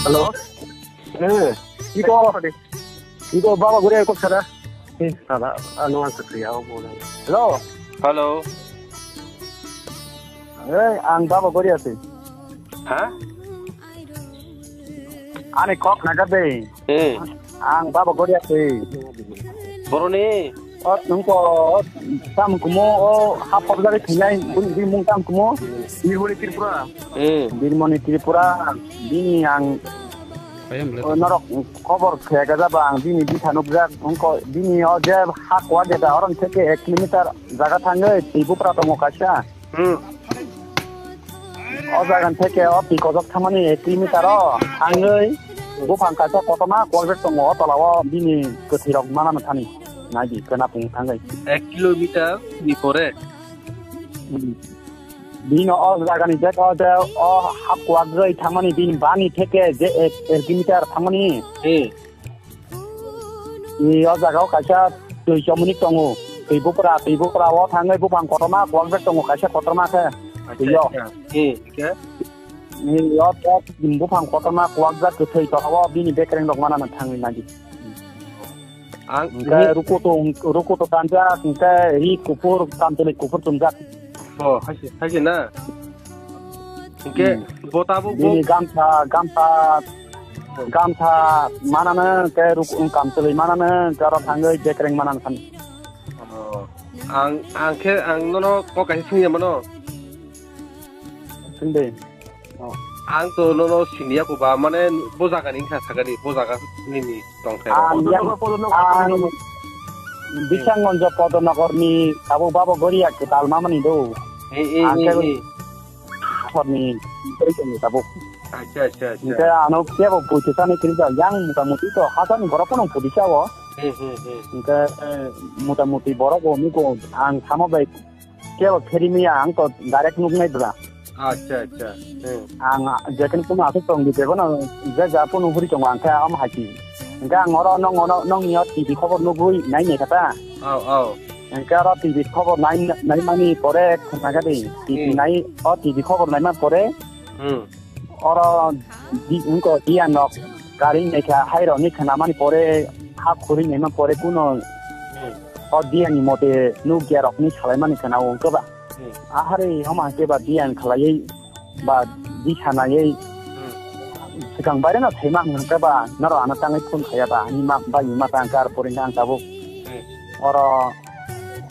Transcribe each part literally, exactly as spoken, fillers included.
Hello. Eh, iko, iko baba gure ko sara. Eh, sara, ano ang sakriya o bola. Hello. Hello. Eh, ang baba guri ase. Ha? Ani kok naga de. Eh. Ang baba guri ase. Boroni. O, nungko, o, tam kumo, o, hap hap jari thinai, bini, bini mung tam kumo. Birmoni Tripura. Hmm. Birmoni Tripura, bini ang, o, norok khobor khega jaba ang, bini bitha nukjak, nungko, bini o je hak wa jeta, oron theke ek kilometer jaga thangwi, twi bupra tongo kaisa. Hmm. O jaga theke o twi kojok thangmani ek kilometer o thangwi buphang kaisa kotorma kwlbek tongo o tola o bini kwthwi rok manano thani naidi kena pung thangwi. Ek kilometer ni pore? Hmm. Bini o jaga ni je o je o hak kwlbek thangmani bini bani theke je ek, ek kilometer thangmani. Hmm. I o jaga o kaisa twi chomoni tongo. Twi bupra, twi bupra o thangwi buphang kotorma kwlbek tongo kaisa kotorma khe. Acha, twi o. Acha. Hmm, khe? I o, o buphang kotorma kwlbek kwthwi tola o bini bekreng rok manana thangwi nadi. Ang hwnkhe rukutu, rukutu tanjak, hwnkhe ri kuphur, kamchwlwi kuphur chumjak. Oh, haise, haise na? Hwnkhe hmm. Bo tabuk bo bini gamsa, gamsa, gamsa manano, hwnkhe ruk-, kamchwlwi manano, hwnkhe oro thangwi bekreng manano thani. Oh. Ang, ang khe, ang nono kok kaisa swngya mano. Swngdi. Oh. Ang to nono siniya ko ba, mane bo jaga ni wngkha sakani, bo jaga nini tongthai rok. Ang yang, ang Bisanggonjo Podonogor ni tabuk babo Goria kwtal mamani do. Eh, eh, ang eh, khe eh. Horni tabuk. Acha, acha, acha. Hingke ano kebo puitu sani kiri jal yang mota moti to hasan borok kono pudi sao. Hmm, hmm, hmm. Hingke, eh, mota moti borok bo nugo ang samo bai kebo pheri miya ang to direct nuk nai bra. Acha, acha. Hmm. Ang jekin kono asuk tong di bego no je ja kono huri tongo ang khe am haki. Hingke ang oro nong ono nong ni o T V khobor nugui nai ne kata. Au, au. Hingke oro T V khobor nai, nai mani pore khna gadi. T V hmm. Nai o T V khobor nai ma pore. Hmm. Oro di, wngko diyan rok kari naikha hai rok ni khna mani pore ha khuri naima pore kuno hmm. O diyan ni mote nukya rok ni salai mani khna wngko ba. Hmm. Ahari homa ke ba diyan khalai ba di sanai hmm. Swkang baire no thaima hwnkhe ba norok ano tangwi phone khaya ba ani ma bai ma tang kar pori ang tabuk hmm. Oro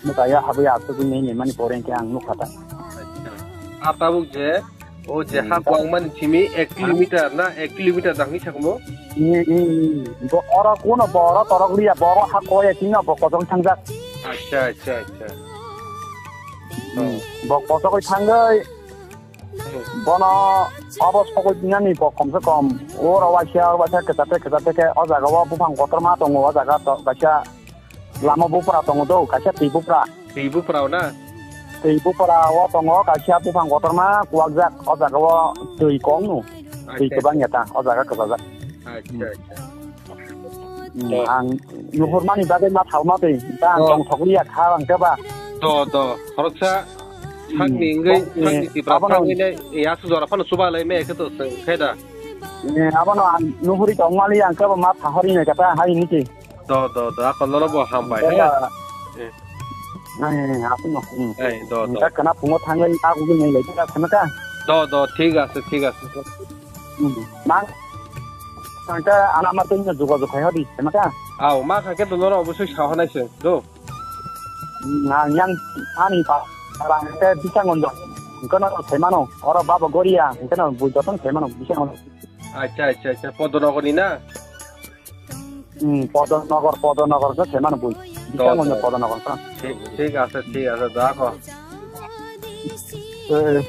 nuka ya habwi asugwi naimani pore hwnkhe ang nukha ta. Acha. A tabuk je O je ha kwlangmani simi ek kilometer na ek kilometer jang hinwi sakmo? Ni, ni, ni. Bo oro kuno bo oro torok liya, bo oro ha koya sino bo kosong thangjak. Acha, acha, acha. Hmm. Bo kosogwi thangwi bono obo sogwi nani bo komse kom oro waisa waisa kwchate kwchate khe o jaga o buphang kotorma tongo o jaga to kaisa Lama bupra tongo do, kaisa twi bupra. Twi bupra o na? Twi bupra o tongo kaisa buphang kotorma kuwakjak, o jaga o twi kong no. Twi acha, kwbang acha. Ya ta, o jaga kwchajak. Acha, hmm. Acha. Hmm, to. Ang nuhurmani bagwi ma thalma twi, ta ang oh. Tong thokliya kha ang khe ba. To, to. Khoroksa hmm. Sakni wngwi, oh, sakni eh, tipra abono sakni ne, ya su jora phano chuba lai me khe to seng khe da. Eh, abono ang nuhuri tongmali ang khe ba ma thahori ne kata hai ni twi. Do, do, do, ako nono bo hambai, he? Baba. Eh. Eh, ako no. Hmm. Eh, do, do. Engka kana pungo thangwi ako ni nai lai ta khana ka. Do, do, thik ase, thik ase. Hmm. Mang. Engka ana ma tungno juga juga hai hodi, khana ka. Au, ma kha khe do nono obosoi sa honai se, do. Hmm, na yang ani pa, para engka bisa ngonjo. Engka no sai mano, oro baba goria, engka no bui jotong sai mano, bisa ngonjo. Acha, acha, acha, Podonogor ni na? Hmm, Podonogor, Podonogor khe se mano bui. Bisa ngonjo Podonogor khe. Thik, thik ase, thik ase, da ko. Eh.